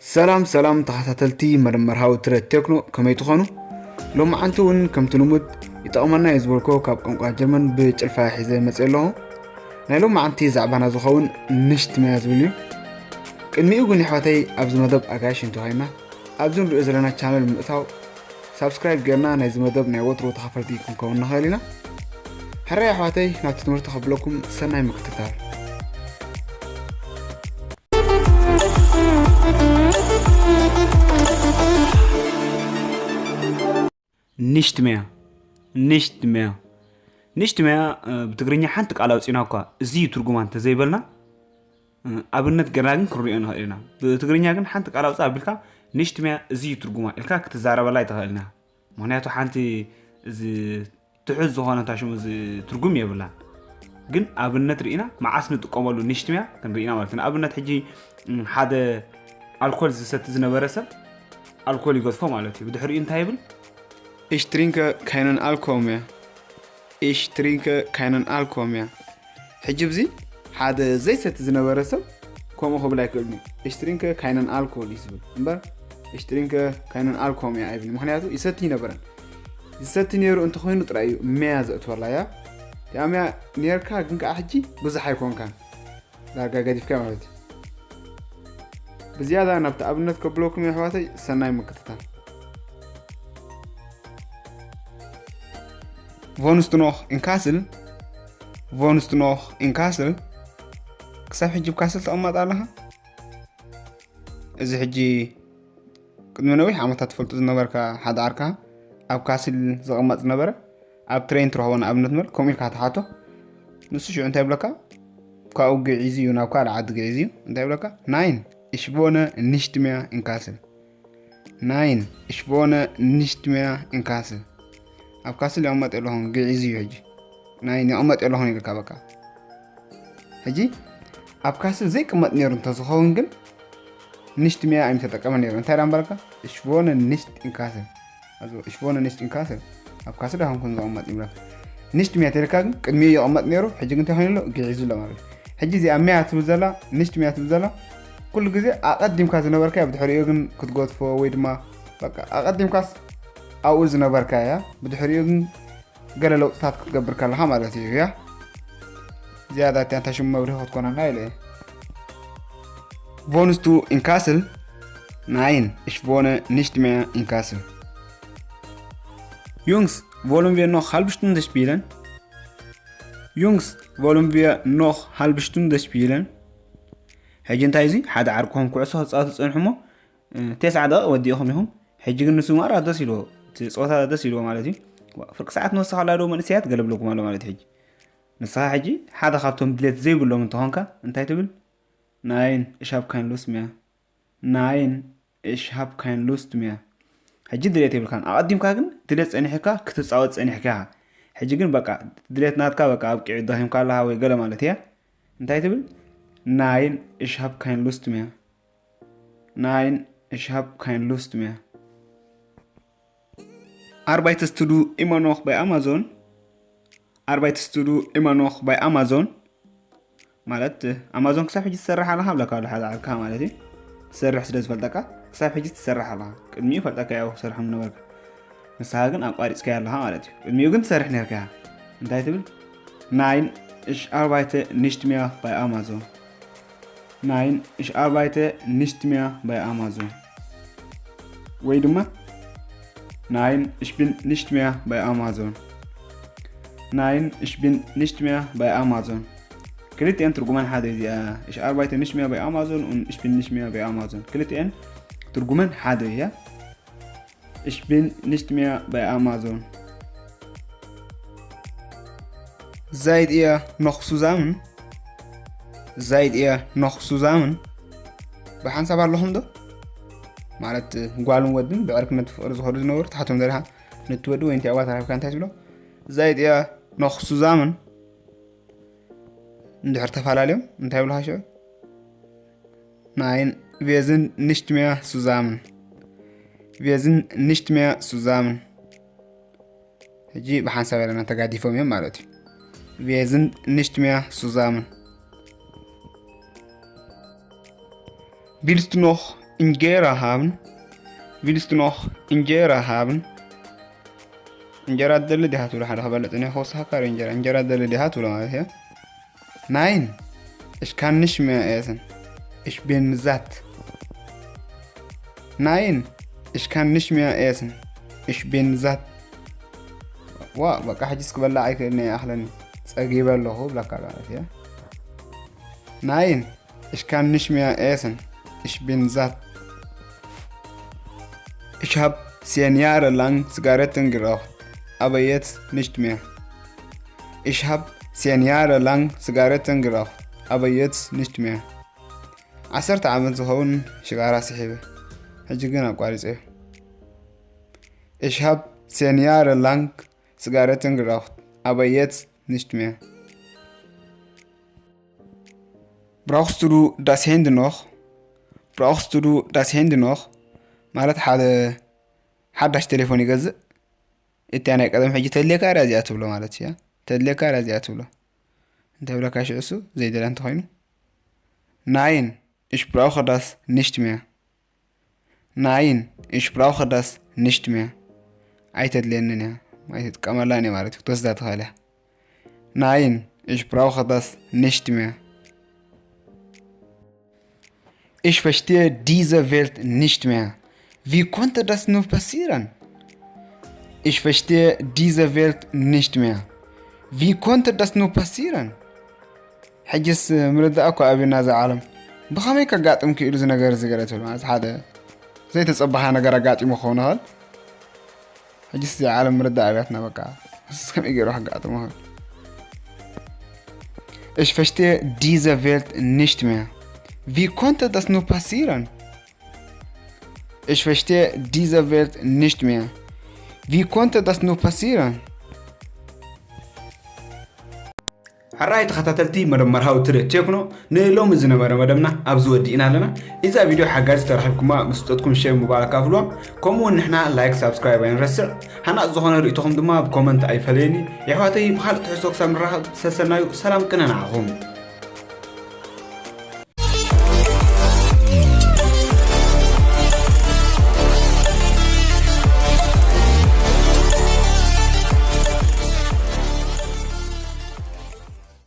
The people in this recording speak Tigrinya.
ሰላም ሰላም ተኸታተልቲ መደመር ሃው ትረ ቴክኖ፣ ከመይ ትኾኑ? ሎማዓንቲ እውን ከምቲ ልሙድ ይጠቕመና እዩ ዝበልኮ ካብ ቋንቋ ጀርመን ብጭልፋ ሒዘ መፅእ ኣለኹ። ናይ ሎማዓንቲ ዛዕባና ዝኸውን ንሽት መያ ዝብል እዩ። ቅድሚኡ ግን ይሕዋተይ ኣብዚ መደብ ኣጋይሽ እንተኾይና ኣብዚ ንሪኦ ዘለና ቻነል ብምእታው ሳብስክራይብ ጌርና ናይዚ መደብ ናይ ወትሩ ተኻፈልቲ ክንከውን ንኽእል ኢና። ሕራይ ኣሕዋተይ ናብቲ ትምህርቲ ከብለኩም ሰናይ ምክትታል። ንሽት መያ ንሽት መያ ንሽት መያ ብትግርኛ ሓንቲ ቃል ኣውፂና እኳ እዚ እዩ ትርጉማ እንተዘይበልና ኣብነት ገርና ግን ክንሪኦ ንኽእል ኢና። ብትግርኛ ግን ሓንቲ ቃል ኣውፅእ ኣቢልካ ንሽት መያ እዚ እዩ ትርጉማ ኢልካ ክትዛረበላ ኣይትኽእልና። ምክንያቱ ሓንቲ እዚ ትሑዝ ዝኾነ እንታይ ሽሙ እዚ ትርጉም የብላን። ግን ኣብነት ርኢና መዓስ ንጥቀመሉ ንሽት መያ ክንርኢና ማለት እዩ። ንኣብነት ሕጂ ሓደ ኣልኮል ዝሰቲ ዝነበረ ሰብ ኣልኮል ይገዝፎ ማለት እዩ። ብድሕሪኡ እንታይ ይብል? Ich trinke keinen Alkohol mehr. Ich trinke keinen Alkohol mehr. ሕጂ ብዚ ሓደ ዘይሰቲ ዝነበረ ሰብ ከምኡ ክብል ኣይክእልን እዩ። Ich trinke keinen Alkohol እዩ ዝብል እምበር ich trinke keinen Alkohol mehr ኣይብልን። ምክንያቱ ይሰቲ ይነበረን ዝሰቲ ነይሩ እንተኮይኑ ጥራይ እዩ መያ ዘእትወላ እያ። እቲኣ መያ ነርካ ግን ከዓ ሕጂ ብዙሕ ኣይኮንካን ዳርጋ ገዲፍካ ማለት እዩ። ብዝያዳ ናብቲ ኣብነት ከብለኩም የሕዋተይ ሰናይ ምክትታል። Wohnst du noch in Kassel? Wohnst du noch in Kassel? ክሳብ ሕጂ ኣብ ካስል ተቐማጥ ኣለኻ? እዚ ሕጂ ቅድሚ ነዊሕ ዓመታት ትፈልጡ ዝነበርካ ሓደ ዓርካ ኣብ ካስል ዘቐማጥ ዝነበረ ኣብ ትሬን ትረኽቦ ንኣብነት መል ከምኡ ኢልካ ትሓቶ። ንሱ ሽዑ እንታይ ይብለካ? ካብኡ ግዒዙ እዩ ናብ ካልእ ዓዲ ግዒዙ እዩ። እንታይ ይብለካ? Nein, ich wohne nicht mehr in Kassel. Nein, ich wohne nicht mehr in Kassel. ኣብ ካስል ይቕመጥ የለኹን ግዒዙ እዩ ሕጂ። Nein ይቕመጥ የለኹን ኢልካ በቃ። ሕጂ ኣብ ካስል ዘይቅመጥ ነይሩ እንተዝኸውን ግን ንሽት መያ ኣይምተጠቀመ ነይሩ። እንታይ ዳ እምበረካ? Ich wohne nicht in Kassel. Also ich wohne nicht in Kassel. ኣብ ካስል ኣይኮንኩን ዝቕመጥ ይብለካ። ንሽት መያ ተልካ ግን ቅድሚኡ ይቕመጥ ነይሩ። ሕጂ ግን እንታይ ኮይኑ ኣሎ? ግዒዙ ኣሎ ማለት እዩ። ሕጂ እዚኣ መያ ትብል ዘላ ንሽት መያ ትብል ዘላ ኩሉ ግዜ ኣቐዲምካ ዝነበርካ ብድሕሪኡ ግን ክትገድፎ ወይ ድማ በቃ ኣቐዲምካስ ኣብኡ ዝነበርካ እያ። ብድሕሪኡ ግን ገለ ለውጥታት ክትገብር ከለኻ ማለት እዩ። እያ ዝያዳ እቲያ እንታይ ሽሙ መብርሂ ክትኮነና ኢለ እየ። Wohnst du in Kassel? Nein, ich wohne nicht mehr in Kassel. Jungs, wollen wir noch halbe Stunde spielen? Jungs, wollen wir noch halbe Stunde spielen? ሕጂ እንታይ እዚ ሓደ ዓርክኹም ኩዕሶ ክፃወቱ ፀንሑ እሞ ተስዓ ደቂቕ ወዲእኹም ኢኹም። ሕጂ ግን ንሱ ማራ ደስ ኢልዎ እቲ ፀወታ ደስ ኢልዎ ማለት እዩ። ፍርቂ ሰዓት ንወስኸላ ዶ መንእሰያት ገለብለኩም ኣሎ ማለት እዩ። ሕጂ ንስኻ ሕጂ ሓደ ካብቶም ድሌት ዘይብሎም እንተኾንካ እንታይ ትብል? Nein, ich habe keine Lust mehr. Nein, ich habe keine Lust mehr. ሕጂ ድሌት የብልካን። ኣቐዲምካ ግን ድሌት ጸኒሕካ ክትጻወት ጸኒሕካ ኢኻ። ሕጂ ግን በቃ ድሌት ናትካ በቃ ኣብቂዑ ደኺምካ ኣለኻ ወይ ገለ ማለት እያ። እንታይ ትብል? Nein, ich habe keine Lust mehr. Nein, ich habe keine Lust mehr. Arbeitest du immer noch bei Amazon? Arbeitest du immer noch bei Amazon? ማለት ኣማዞን ክሳብ ሕጂ ትሰርሕ ኣለኻ ብለካ ኣሎ ሓደ ዓርካ ማለት እዩ። ትሰርሕ ስለ ዝፈልጠካ ክሳብ ሕጂ ትሰርሕ ኣለኻ። ቅድሚኡ ፈልጠካ ያው ክሰርሖም ነበርካ። ንስኻ ግን ኣቋሪፅካ ኣለኻ ማለት እዩ። ቅድሚኡ ግን ትሰርሕ ነርካ። እንታይ ትብል? Nein, ich arbeite nicht mehr bei Amazon. Nein, ich arbeite nicht mehr bei Amazon. ወይ ድማ Nein, ich bin nicht mehr bei Amazon. Nein, ich bin nicht mehr bei Amazon. ክልቲኤን ትርጉመን ሓደ እዚኣ። Ich arbeite nicht mehr bei Amazon und ich bin nicht mehr bei Amazon. ክልቲኤን ትርጉመን ሓደ እያ። Ich bin nicht mehr bei Amazon. Seid ihr noch zusammen? Seid ihr noch zusammen? ብሓንሳብ ኣለኹም ዶ? ማለት ጓልን ወድን ብዕርክነት ፍቕሪ ዝኸዱ ዝነበሩ ትሓቶም ዘሪኻ ነቲ ወዲ ወይ ነቲ ኣዋ ተራኺብካ እንታይ ትብሎ? Seid ihr noch zusammen? እንድሕር ተፈላለዮም እንታይ ይብልካ ሽዑ? Nein, wir sind nicht mehr zusammen. Wir sind nicht mehr zusammen. ሕጂ ብሓንሳብ ኣለና ተጋዲፎም እዮም ማለት እዩ። Wir sind nicht mehr zusammen. Willst du noch Ingera haben? Willst du noch Ingera haben? እንጀራ ትደሊ ዲኻ ትብሎ? ሓደ ክበልዕ እኔ ክወስኸካ እንጀራ እንጀራ ትደሊ ዲኻ ትብሎ ማለት እዩ። Nein, ich kann nicht mehr essen. Ich bin satt. Nein, ich kann nicht mehr essen. Ich bin satt. ዋ በቃ ሕጂስ ክበላዕ ኣይክእልን እየ፣ ኣኽለኒ፣ ጸጊበ ኣለኹ ብለካ ማለት እየ። Nein, ich kann nicht mehr essen. Ich bin satt. Ich habe zehn Jahre lang Zigaretten geraucht, aber jetzt nicht mehr. Ich habe zehn Jahre lang Zigaretten geraucht, aber jetzt nicht mehr. ዓሰርተ ዓመት ዝኸውን ሽጋራ ስሒበ፣ ሕጂ ግን ኣቋሪጸዮ። Ich habe zehn Jahre lang Zigaretten geraucht, aber jetzt nicht mehr. Brauchst du das Handy noch? Brauchst du das Handy noch? ማለት ሓደ ሓዳሽ ቴሌፎን ይገዝእ፣ እቲያ ናይ ቀደም ሕጂ ተድልየካ ርያ እዚኣ ትብሎ ማለት እያ። ተድልየካ ርያ እዚኣ ትብሎ። እንታይ ብለካ ሽዑ እሱ ዘይደልያ እንተኾይኑ? Nein, ich brauche das nicht mehr. Nein, ich brauche das nicht mehr. ኣይተድልየንን እያ። ኣይትጥቀመላን እያ ማለት እዩ። ክትወስዳ ትኽእል እያ። Nein, ich brauche das nicht mehr. Ich verstehe diese Welt nicht mehr. Wie konnte das nur passieren? Ich verstehe diese Welt nicht mehr. Wie konnte das nur passieren? ሕጅስ ምርዳእ እኮ ኣብና እዛ ዓለም። ብኸመይ ከጋጥም ክኢሉ እዚ ነገር እዚ ገለ ትብል ማለት ሓደ ዘይተጸባኻ ነገር ኣጋጢሙ ክኸውን ይኽእል። ሕጅስ እዚኣ ዓለም ምርዳእ ኣብያትና በቃ። እሱስ ከመይ ገይሩ ከጋጥሞ ይኽእል? Ich verstehe diese Welt nicht mehr. Wie konnte das nur passieren? Ich verstehe diese Welt nicht mehr. Wie konnte das nur passieren? ሕራይ ተኸታተልቲ መደብ መርሃዊ ትርኢት ቴክኖ፣ ንሎሚ ዝነበረ መደብና ኣብዚ ወዲእና ኣለና። እዛ ቪድዮ ሓጋዚ ተረኺብኩማ ምስ ፍጠትኩም ሼር ምባል ኣካፍልዋ። ከምኡ እውን ንሕና ላይክ ሳብስክራይብ ኣይንረስዕ። ሃናፅ ዝኾነ ርእይቶኹም ድማ ብኮመንት ኣይፈለየኒ። የሕዋተይ ብኻልእ ትሕዝቶ ክሳብ ንራኸብ ሰሰናዩ ሰላም ቅነ ንዓኹም።